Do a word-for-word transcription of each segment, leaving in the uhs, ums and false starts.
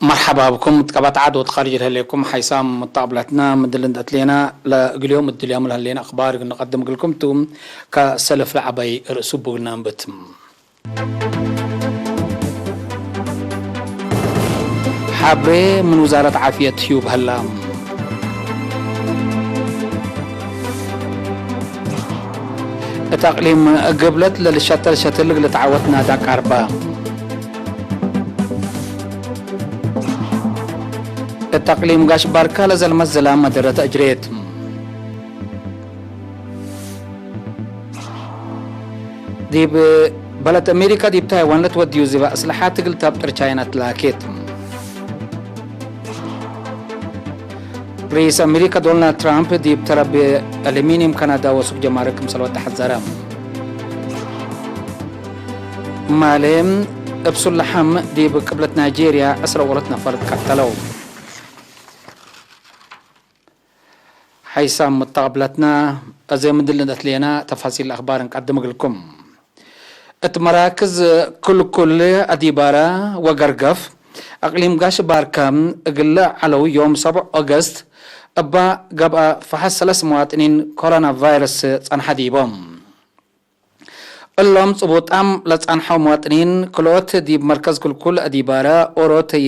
መርሐባ ብኩም። ትቀበት ዐድ ወትካርጅ ለህሌኩም ሓይሳም ሙተቀብለትና፣ ምድል እንደ አትሌና ለእግል ዮም እድልያም ለህሌና አክባር እግል ንቀድም እግልኩም ቱ። ከሰልፍ ለዐበይ ርእሱ ብግልና እንብት። ሐብሬ ምን ውዛረት ዓፍየት ህዩብ ሀላ። እት አቅሊም ግብለት ለልሸተል ሸትል እግል ተዓወት ናዳ ቃርባ። እት አቅሊም ጋሽ ባርካ ለዘልመት ዝላም መደረት አጅሬት። ዲብ በለድ አሜሪካ ዲብ ታይዋን ለትወድዩ ዝባ አስለሓት እግል ተብጥር ቻይና ትላኬት። ርኢስ አሜሪካ ዶናልድ ትራምፕ ዲብ ተረብ አሉሚንየም ካናዳ ወሱቅ ጀማርክ ክምሰል ወደ ሐዘረ። ማሌ እብ ሱለሐም ዲብ ቅብለት ናይጄርያ ዕስረ ወአራት ነፈር ቀተለው። ሓይሳም ሙተቀብለትና፣ አዜ ምድል እንደ አትሌና ተፋሲል አክባር እንቀድም እግልኩም። እት መራክዝ ክልኩል አዲባረ ወገርገፍ አቅሊም ጋሽ ባርከ እግለ ዐለው ዮም ሰብዕ ኦገስት እባ ገብአ ፈሐስ ሰለስ መዋጥኒን ኮሮና ቫይረስ ጸንሐ ዲቦም። እሎም ጽቡጣም ለጸንሐው መዋጥኒን ክልኦት ዲብ መርከዝ ክልኩል አዲባረ ኦሮተዬ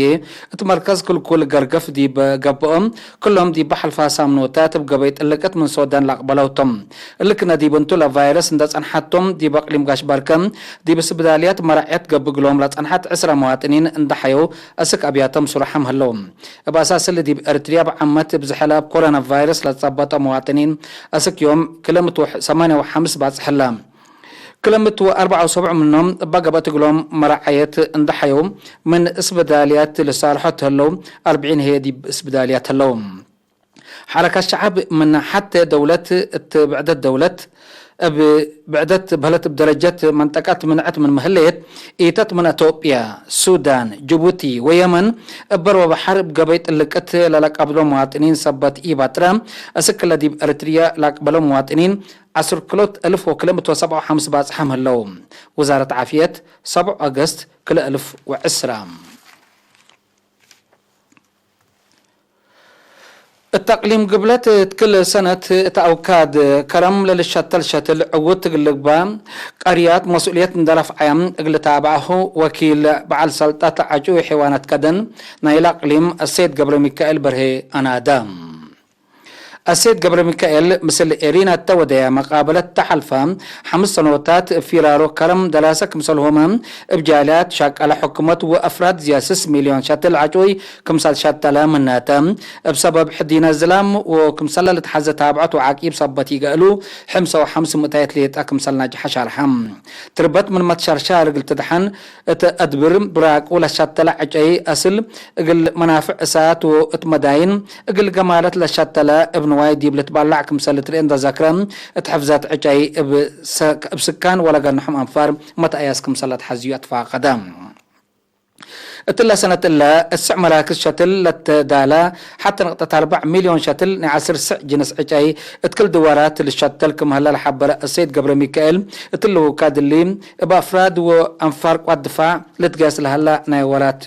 እት መርከዝ ክልኩል ገርገፍ ዲብ ገብኦም ክሎም ዲብ ሐልፋ ሳምኖታት እብ ገበይ ጥልቅት ምን ሶዳን ለአቅበለው ቶም። እሊ ክነ ዲብ እንቱ ለቫይረስ እንደ ጸንሐቶም ዲብ አቅሊም ጋሽ ባርከ ዲብ ስብዳልያት መራዕየት ገብእ እግሎም ለጸንሐት ዕስረ መዋጥኒን እንደ ሐየው አስክ አብያቶም ሱረሐም ህለው። እብ አሳስ እሊ ዲብ ኤርትርያ እብ ዓመት እብ ዝሕለ እብ ኮሮና ቫይረስ ለጸበጠ መዋጥኒን አስክ ዮም ክለ ምእት ወሰማንያ ወሐምስ ባጽሕ ህለ። ክለ ምእት ወአርበዓ ወሰብዑ ምኖም እባ ገብአት እግሎም መራዓየት እንደ ሐየው ምን እስብዳልያት ልሳልሖት ህለው፣ አርብዒን ህዬ ዲብ እስብዳልያት ህለው። ሐረካት ሸዐብ ምን ሐቴ ደውለት እት ብዕደት ደውለት እብ ብዕደት በህለት እብ ደረጀት መንጠቀት ምንዐት ምንመ ህሌት፣ ኢተት ምን አቶብያ፣ ሱዳን፣ ጅቡቲ ወየመን እበር ወበሐር እብ ገበይ ጥልቅት ለለቀብሎ መዋጥኒን ሰበት ኢባጥረ፣ አስክ ለዲብ ኤርትርየ ለአቅበሎ መዋጥኒን ዐስር ክሎት እልፍ ወክልኤ ምእት ወሰብዓ ወሐምስ ባጽሓም ህለው። ውዛረት ዓፍየት፣ ሰብዕ ኦገስት ክልኤ እልፍ ወዕስራ። እት አቅሊም ግብለት እት ክል ሰነት እት አውካድ ከረም ለልሸተል ሸትል ዕዉት እግል ልግባእ ቀርያት መስኡልየት እንደ ረፍዐ እግል ታብዐሁ ወኪል በዐል ሰልጠት ዐጩ ሔዋናት ከደን ናይለ አቅሊም አሰይድ ገብረሚካኤል በርሄ አናደ። አሰይድ ገብረሚካኤል ምስል ኤሪና እተ ወደያ መቃበለት ተሐልፈ ሐምስ ሰኖታት እብ ፊራሮ ከረም ደራሰ ክምሰልሆመ እብ ጃልያት ሻቀለ ሕኩመት ወአፍራድ ዝያድ ስስ ሚልዮን ሸትል ዐጩይ ክምሰል ሸተለ ምናተ፣ እብ ሰበብ ሕዲነ ዝላም ወክምሰለ ልትሐዘ ታብዐት ወዓቂብ ሰበት ኢገእሉ፣ ሕምሰ ወሐምስ ምእታይት ሌጠ ክምሰል ናጅሐ ሻርሐ። ትርበት ምን መትሸርሻር እግል ትድሐን፣ እት አድብር ብራቁ ለሸተለ ዕጨይ አስል እግል መናፍዕ እሳት ወእት መዳይን እግል ገማለት ለሸተለ እብ ንዋይ ዲብ ልትበላዕ ክምሰል ልትርኤ እንደ ዘክረ፣ እት ሕፍዘት ዕጨይ እብ ሰ-፣ እብ ስካን ወለገንሖም አንፋር መትአያስ ክምሰል ለትሐዝዩ አትፋቀደ። እትለ ሰነት እለ እስዕ መራክዝ ሸትል ለትዳለ ሐተ ንቅጠት አርበዕ ሚልዮን ሸትል ናይ ዐስር ስዕ ጅንስ ዕጨይ እት ክል ድዋራት ልሸተል ክም ሀለ ለሐበረ አሰይድ ገብረሚካኤል፣ እትለ ውካድ እሊ እብ አፍራድ ወአንፋር ቋት ድፋዕ ልትገስ ለሀለ ናይ ወራት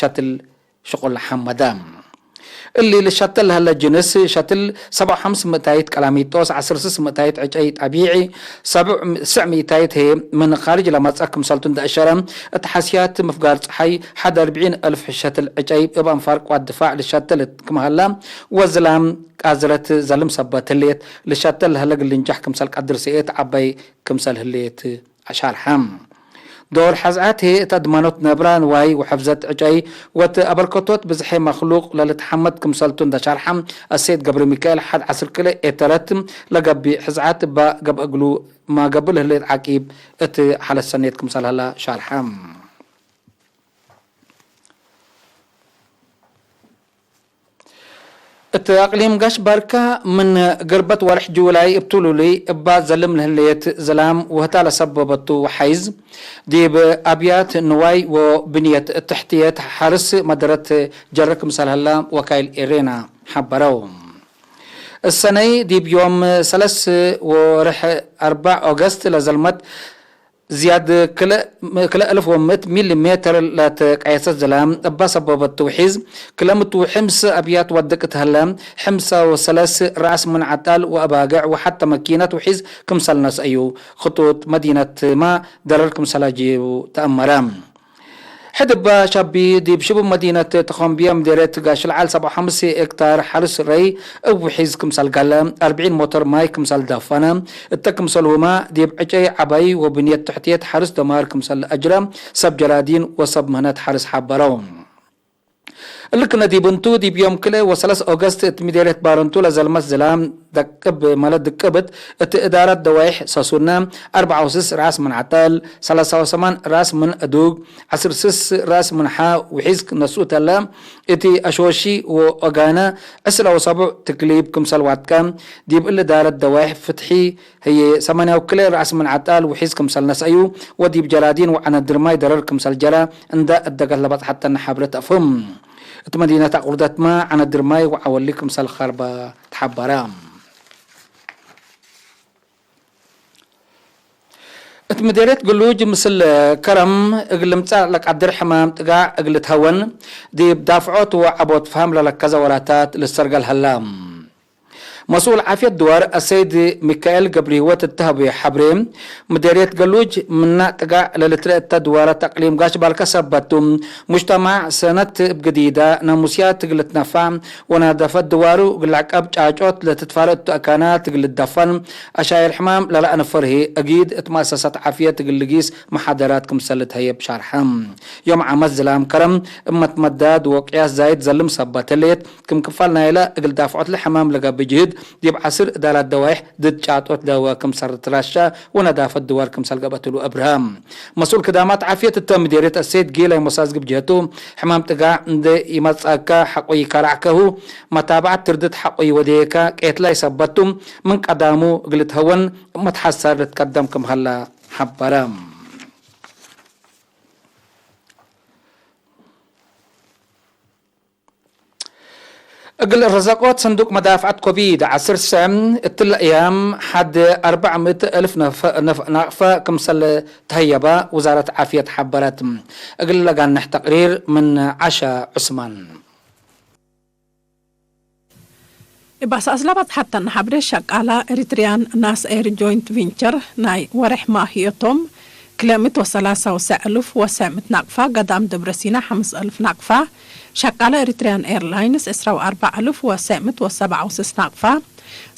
ሸትል ሽቁል ሐመደ። እሊ ልሸተል ለሀለ ጅንስ ሸትል ሰብዓ ወሐምስ ምእታይት ቀላሚጦስ፣ ዐስር ስስ ምእታይት ዕጨይ ጠቢዒ፣ ሰብዕ ስዕ ምእታይት ህዬ ምን ካርጅ ለመጽአ ክምሰልቱ እንደ አሸረ፣ እት ሐስያት ምፍጋር ጸሓይ ሐድ አርብዒን አልፍ ሸትል ዕጨይ እብ አንፋር ቋት ድፋዕ ልሸተል ክም ሀለ ወዝላም ቃዝረት ዘልም ሰበት ህሌት፣ ልሸተል ለሀለ እግል ልንጃሕ ክምሰል ቀድር ስኤት ዐባይ ክምሰል ህሌት አሻርሐ። ዶር ሐዝዓት ህዬ እት አድማኖት ነብረ ንዋይ ወሕፍዘት ዕጨይ ወእት አበርከቶት ብዝሐ መክሉቅ ለልትሐመድ ክምሰልቱ እንደ ሻርሐ፣ አሰይድ ገብረሚካኤል ሐድ ዐስር ክልኤ ኤተረት ለገብእ ሕዝዓት እበ ገብአ እግሉ፣ እመ ገብእ ለህሌት ዐቂብ እት ሐለት ሰኔት ክምሰል ሀለ ሻርሐ። እት አቅሊም ጋሽ ባርካ ምን ግርበት ወርሕ ጁላይ እብ ቱሉሊ እባ ዘልም ለህሌት ዝላም ወህታ ለሰበበቱ ወሐይዝ ዲብ አብያት ንዋይ ወብንየት ትሕትየት ሐርስ መደረት ጀረ ክምሰል ሀላ ወካይል ኤሬና ሐበረው። እሰነይ ዲብ ዮም ሰለስ ወርሕ አርበዕ ኦገስት ለዘልመት ዝያድ ክልእ፣ ክልእ እልፍ ወምእት ሚሊ ሜትር ለትቀየሰት ዝላም እበ ሰበበት ትውሒዝ፣ ክለ ምቱ ሕምስ አብያት ወድቅ እት ህለ፣ ሕምሰ ወሰለስ ረአስ ምን ዐጣል ወአባግዕ ወሐተ መኪነት ውሒዝ ክምሰል ነስአዩ፣ ክጡጥ መዲነትማ ደረር ክምሰል አጅቡ ተአመረ። ሕድ እበ ሻቢ፣ ዲብ ሽቡብ መዲነት ተኾምብየ ምዴርየት ጋሽልዓል ሰብዓ ወሐምስ ኤክታር ሐርስ ረይ እብ ውሒዝ ክምሰል ጋለ፣ አርብዒን ሞተር ማይ ክምሰል ዳፈነ፣ እተ ክምሰልሁመ ዲብ ዕጨይ ዐባይ ወብንየት ትሕትየት ሐርስ ደማር ክምሰል አጅረ፣ ሰብ ጀራዲን ወሰብ ምህነት ሐርስ ሐበረው። እሊ ክነ ዲብ እንቱ፣ ዲብ ዮም ክልኤ ወሰለስ ኦገስት እት ምዴርየት ባረንቱ ለዘልመት ዝላም ደቅብ መለ ድቅብት፣ እት እዳረት ደዋይሕ ሰሱነ፣ አርበዓ ወስስ ረአስ ምን ዐጠል፣ ሰላሳ ወሰማን ረአስ ምን እዱግ፣ ዐስር ስስ ረአስ ምን ሐ ውሒዝ ነስኡ ተለ፣ እት አሾሺ ወኦጋነ ዕስለ ወሰቡዕ ትክሊብ ክምሰል ዋጥቀ፣ ዲብ እሊ እዳረት ደዋይሕ ፍትሒ ህዬ ሰማንያ ወክልኤ ረአስ ምን ዐጣል ውሒዝ ክምሰል ነስአዩ፣ ወዲብ ጀራዲን ወዐነድር ማይ ደረር ክምሰል ጀረ፣ እንደ እደገት ለበጽሐተነ ሐብሬ ተአፍህም። እት መዲነት አቁርደትመ ዐነድር ማይ ወዐወሊ ክምሰል ከርበ ተሐበረ። እት ምዴርየት ግሉጅ ምስል ከረም እግል ልምጸእ ለቀድር ሕማም ጥጋዕ እግል ልትሀወን፣ ዲብ ዳፍዖት ወዐቦት ፈሀም ለለከዘ ወራታት ልሰርገል ሀላ። መስኡል ዓፍየት ድዋር አሰይድ ሚካኤል ገብረሂወት እተ ሀብየ ሐብሬ፣ ምዴርየት ገሉጅ ምነ ጥጋዕ ለልትረኤ እተ ድዋረት አቅሊም ጋሽ ባልከ ሰበት ቱ፣ ሙጅተማዕ ሰነት እብ ግዲዳ ናሙስያት እግል ልትነፋዕ ወናዳፈት ድዋሩ እግል ለዐቀብ ጫጮት ለትትፋረእ እቱ አካናት እግል ልትደፈን፣ አሻይል ሕማም ለለአንፈር ህይ አጊድ እት መአሰሳት ዓፍየት እግል ልጊስ መሓደራት ክምሰል ልትሀየብ ሻርሐ። ዮም ዓመት ዝላም ከረም እብ መትመዳድ ወቅያስ ዛይድ ዘልም ሰበት ህሌት፣ ክም ክፋል ናይለ እግል ዳፍዖት ለሕማም ለገብእ ጅህድ፣ ዲብ ዐስር እዳራት ደዋይሕ ድድ ጫጦት ዳወ ክምሰል ትራሻ ወነዳፈት ድዋር ክምሰል ገብአት እሉ አብርሀ። መስኡል ክዳማት ዓፍየት እተ ምዴርየት አሰይድ ጌላይ ሞሳዝግብ ጀህቱ፣ ሕማም ጥጋዕ እንዴ ኢመጽአከ ሐቆ ይከራዕከሁ፣ መታብዐት ትርድት ሐቆ ይወዴከ፣ ቄትላይ ሰበት ቱ፣ ምን ቀዳሙ እግል ልትሀወን እብ መትሐሳር ልትቀደም ክም ሀላ ሐበረ። እግል ረዘቆት ሰንዱቅ መዳፍዐት ኮቪድ ዐስር ሰ፣ እትለ አያም ሐድ አርበዕ ምእት እልፍ ነፍ-፣ ነፍ-፣ ናቅፈ ክምሰል ተሀየበ ውዛረት ዓፍየት ሐበረት። እግል ለጋንሕ ተቅሪር ምን ዐሻ ዑስማን። እብ አሳስ ለበጽሐተነ ሐብሬ ሸቃላ ኤሪትሪያን ናስ ኤር ጆይንት ቪንቸር ናይ ወሬሕ ማህየቶም ክልኤ ምእት ወሰላሳ ወሰዕ እልፍ ወሰዕ ምእት ናቅፋ፣ ገዳም ደብረሲና ሐምስ እልፍ ናቅፋ፣ ሸቃለ ኤሪትሪያን ኤርላይንስ ዕስራ ወአርበዕ እልፍ ወሰዕ ምእት ወሰብዓ ወስስ ናቅፋ፣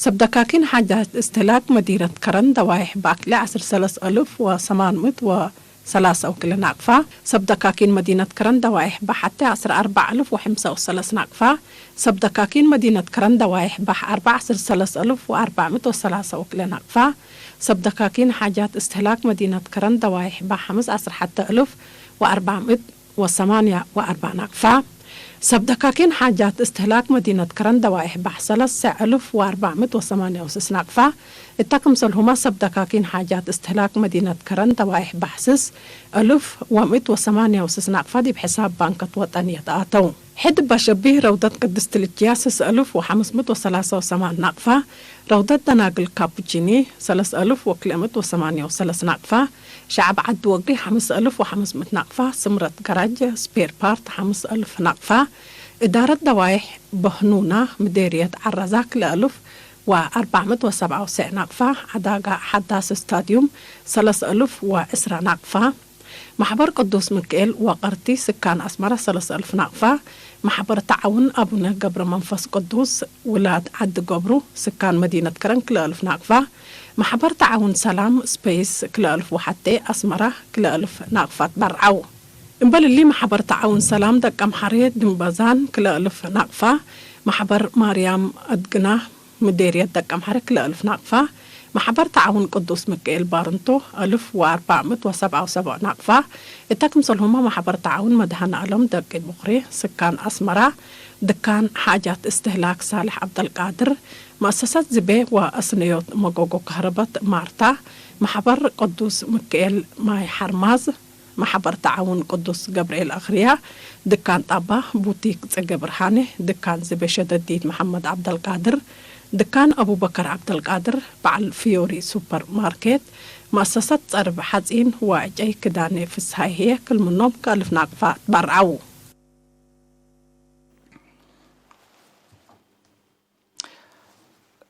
ሰብ ደካኪን ሓጃት እስትህላክ መዲነት ከረን ደዋይሕ ባክሊ ዐስር ሰለስ እልፍ ወሰማን ምእት ወ ሰላሳ ወክልኤ ናቅፋ፣ ሰብ ደካኪን መዲነት ከረን ደዋይሕ ባሕ ሐቴ ዐስር አርበዕ እልፍ ወሐምሳ ወሰለስ ናቅፋ፣ ሰብ ደካኪን መዲነት ከረን ደዋይሕ ባሕ አርበዕ ዐስር ሰለስ እልፍ ወአርበዕ ምእት ወሰላሳ ወክልኤ ናቅፋ፣ ሰብ ደካኪን ሓጃት እስትህላክ መዲነት ከረን ደዋይሕ ባሕ ሐምስ ዐስር ሐቴ እልፍ ወአርበዕ ምእት ወሰማንያ ወአርበዕ ናቅፋ፣ ሰብ ደካኪን ሓጃት እስትህላክ መዲነት ከረን ደዋይሕ ባሕ ሰለስ እልፍ ወአርበዕ ምእት ወሰማንያ ወስስ ናቅፋ፣ እተ ክምሰልሁመ ሰብ ደካኪን ሓጃት እስትህላክ መዲነት ከረን ደዋይሕ ባሕ ስስ እልፍ ወምእት ወሰማንያ ወስስ ናቅፋ ዲብ ሕሳብ ባንከት ወጠንየት አተው። ሕድ እበ ሸቢህ ረውደት ቅድስት ልጅያ ስስ እልፍ ወሐምስ ምእት ወሰላሳ ወሰማን ናቅፋ፣ ረውደት ደናግል ካፑቺኒ ሰለስ እልፍ ወክልኤ ምእት ወሰማንያ ወሰለስ ናቅፋ፣ ሸዐብ ዐድ ወግሪ ሐምስ እልፍ ወሐምስ ምእት ናቅፋ፣ ስምረት ገራጅ ስፔር ፓርት ሐምስ እልፍ ናቅፋ፣ እዳረት ደዋይሕ በህኑና ምዴርየት ዐረዛ ክልኤ እልፍ ወአርበዕ ምእት ወሰብዓ ወሰዕ ናቅፋ፣ ዐዳጋ ሐዳስ ስታድዩም ሰለስ እልፍ ወዕስራ ናቅፋ፣ ማሕበር ቅዱስ ምክኤል ወቀርቲ ስካን አስመረ ሰለስ እልፍ ናቅፋ፣ ማሕበር ተዓውን አቡነ ገብረ መንፈስ ቅዱስ ውላድ ዐዲ ገብሩ ስካን መዲነት ከረን ክልኤ እልፍ ናቅፋ፣ ማሕበር ተዓውን ሰላም ስፔስ ክልኤ እልፍ ወሐቴ አስመረ ክልኤ እልፍ ናቅፋ ትበርዐው። እምበል እሊ፣ ማሕበር ተዓውን ሰላም ደቀ አምሐሬ ድንበዛን ክልኤ እልፍ ናቅፋ፣ ማሕበር ማርያም አድግና ምዴርየት ደቀ አምሐሬ ክልኤ እልፍ ናቅፋ፣ ማሕበር ተዓውን ቅዱስ ምክኤል ባርንቶ እልፍ ወአርበዕ ምእት ወሰብዓ ወሰብዕ ናቅፋ፣ እተ ክምሰልሁመ ማሕበር ተዓውን መድኃኔ ዓለም ደቂ ቡክሬ ስካን አስመራ፣ ድካን ሓጃት እስትህላክ ሳልሕ ዐብደልቃድር፣ መአሰሰት ዝቤ ወአስነዮት መጎጎ ከህረበት ማርታ፣ ማሕበር ቅዱስ ምክኤል ማይ ሐርማዝ፣ ማሕበር ተዓውን ቅዱስ ገብርኤል አክርያ፣ ድካን ጣባ ቡቲክ ጽጌ ብርሃኔ፣ ድካን ዝቤ ሸደዲት መሐመድ ዐብደልቃድር፣ ድካን አቡበከር ዐብደልቃድር፣ በዐል ፍዮሪ ሱፐር ማርኬት መአሰሰት ጸርብ ሐጺን ወዕጨይ ክዳኔ ፍስሃይ ህዬ ክል ምኖም ከእልፍ ናቅፋ ትበርዐው።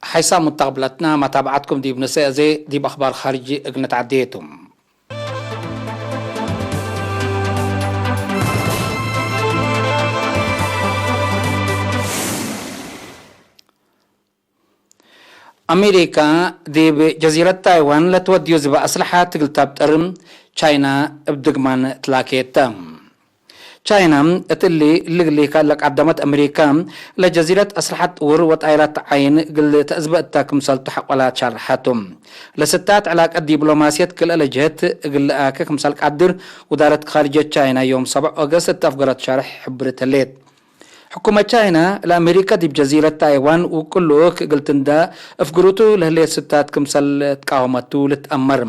ሓይሳም ሙተቅብለትና መታብዐትኩም ዲብ ንሰእ አዜ ዲብ አኽባር ካርጅ እግል ንትዐዴ ቱ። አሜሪካ ዲብ ጀዚረት ታይዋን ለትወድዩ ዝበ አስለሐት እግል ተብጠር ቻይና እብ ድግማን ትላኬተ። ቻይና እት እሊ እሊ እሊ ለቀደመት አሜሪካ፣ ለጀዚረት አስለሐት ጥውር ወጣይራት ዓይን እግል ተአዝበ እተ ክምሰልቱ ሐቆላት ሸርሐቱ። ለስታት ዕላቀት ዲፕሎማስየት ክልኤ ለጀህት እግል ለአከ ክምሰል ቀድር ውዳረት ካርጀት ቻይና ዮም ሰብዕ ኦገስት እት አፍገረቱ ሸርሕ ሕብርት ህሌት። ሕኩመት ቻይና ለአሜሪካ ዲብ ጀዚረት ታይዋን ውቅል ልኡክ እግል ትንዳ አፍግሩቱ ለህሌት ስታት ክምሰል ትቃወመቱ ልትአመር።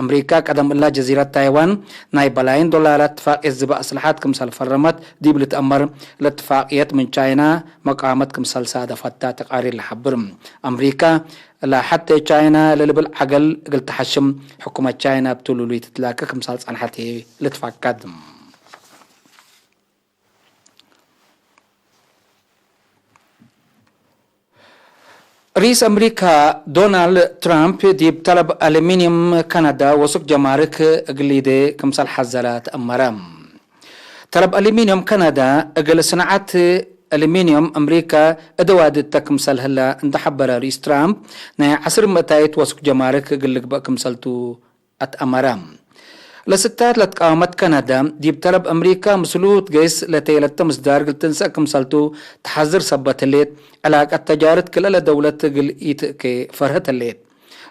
አምሪካ ቀደም እላ ጀዚረት ታይዋን ናይ በላይን ዶላራት ትፋቅየት ዝበ አስለሐት ክምሰል ፈረመት ዲብ ልትአመር፣ ለትፋቅየት ምን ቻይና መቃወመት ክምሰል ሳደፈታ ተቃሪር ለሐብር። አምሪካ ለሐቴ ቻይና ለልብል ዐገል እግል ተሐሽም ሕኩመት ቻይና እብ ትሉሉይ ትትላከ ክምሰል ጸንሐት ህይ ልትፈቀድ። ርኢስ አምሪካ ዶናልድ ትራምፕ ዲብ ተለብ አሉሚንየም ካናዳ ወሱክ ጀማርክ እግል ሊዴ ክምሰል ሐዘረ ተአመረ። ተለብ አሉሚንየም ካናዳ እግል ስንዓት አሉሚንየም አምሪካ እደዋድ እተ ክምሰል ህለ እንደ ሐበረ ርኢስ ትራምፕ፣ ናይ ዐስር ምእታይት ወሱክ ጀማርክ እግል ልግበእ ክምሰልቱ አትአመረ። ለስታት ለትቃወመት ካናዳ፣ ዲብ ተለብ አምሪካ ምስሉ ትገይስ ለተየለተ ምስዳር እግል ትንሰእ ክምሰልቱ ተሐዝር ሰበት ህሌት፣ ዕላቀት ተጃርት ክልኤ ለደውለት እግል ኢትእኬ ፈርህት ህሌት።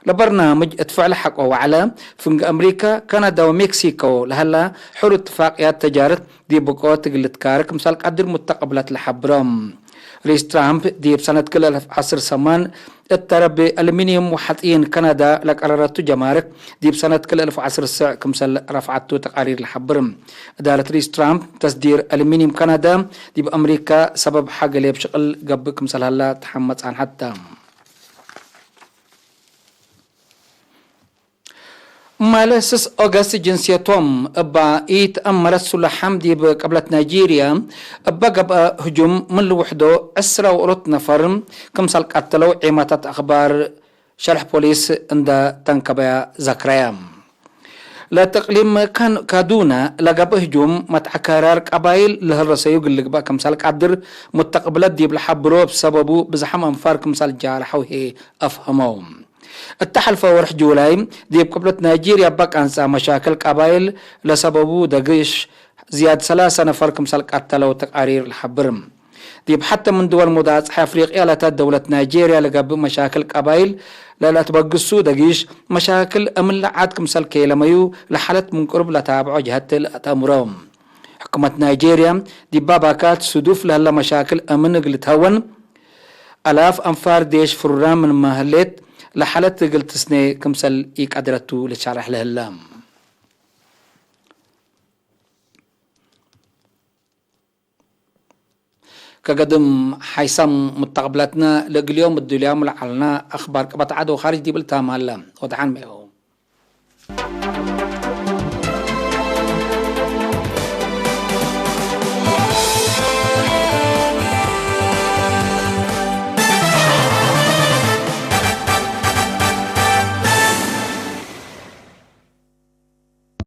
ለበርናምጅ እት ፍዕል ሐቆ ወዐለ፣ ፍንጌ አምሪካ፣ ካናዳ ወሜክሲኮ ለሀላ ሕሩ እትፋቅያት ተጃርት ዲብ ብቆት እግል ልትካረ ክምሰል ቀድር ሙተቀብለት ለሐብሮ። ርኢስ ትራምፕ ዲብ ሰነት ክል አልፍ ዐስር ሰማን እት ተረብ አሉሚንዩም ወሐጺን ካናዳ ለቀረረቱ ጀማርክ ዲብ ሰነት ክል አልፍ ዐስር ስዕ ክምሰል ረፍዐቱ ተቃሪር ለሐብር። እዳረት ርኢስ ትራምፕ ተስዲር አሉሚንዩም ካናዳ ዲብ አምሪካ ሰበብ ሐ ገሌብ ሽቅል ገብእ ክምሰል ሀላ ተሐመ ጻንሐት ተ። እማለ ስስ ኦገስት ጅንስየቶም እባ ኢተአመረት ሱላሓም ዲብ ቅብለት ናይጄርያ እበ ገብአ ህጁም ምን ልውሕዶ ዕስራ ወእሩት ነፈር ክምሰል ቀተለው ዔማታት አክባር ሸርሕ ፖሊስ እንደ ተንከበያ ዘክረያ። ለትቅሊም ካን-፣ ካዱና ለገብአ ህጁም መትዐከራር ቀባይል ለህረሰዩ እግል ልግበእ ክምሰል ቀድር ሙተቅብለት ዲብ ለሐብሮ እብ ሰበቡ ብዝሓም አንፋር ክምሰል ጃርሐው ህዬ አፍሀመው። እተ ሐልፈ ወርሕ ጁላይ ዲብ ቅብለት ናይጄርያ እበ ቃንጻ መሻክል ቀባይል ለሰበቡ ደግሽ ዝያድ ሰላሰ ነፈር ክምሰል ቀተለው ተቃሪር ለሐብር። ዲብ ሐተ ምን ድወል ሙዳጽሐ አፍሪቅያ ለተ ደውለት ናይጄርያ ለገብእ መሻክል ቀባይል ለለአትበግሱ ደግሽ መሻክል አምን ለዓድ ክምሰል ኬለመዩ ለሓለት ምን ቅሩብ ለታብዖ ጀሀት ለአተአምሮ። ሕኩመት ናይጄርያ ዲብ ባባካት ስዱፍ ለህለ መሻክል አምን እግል ልትሀወን፣ አላፍ አንፋር ዴሽ ፍሩራን ምንመ ህሌት ለሓለት እግል ትስኔ ክምሰል ኢቀድረቱ ልትሸረሕ ለህለ። ከገድም ሓይሳም ሙተቅብለትነ ለእግል ዮም እዱልያሙ ለዐልነ አክባር ቅበት ዐድ ወካርጅ ዲብል ታማለ ወደሓን ሜሁ።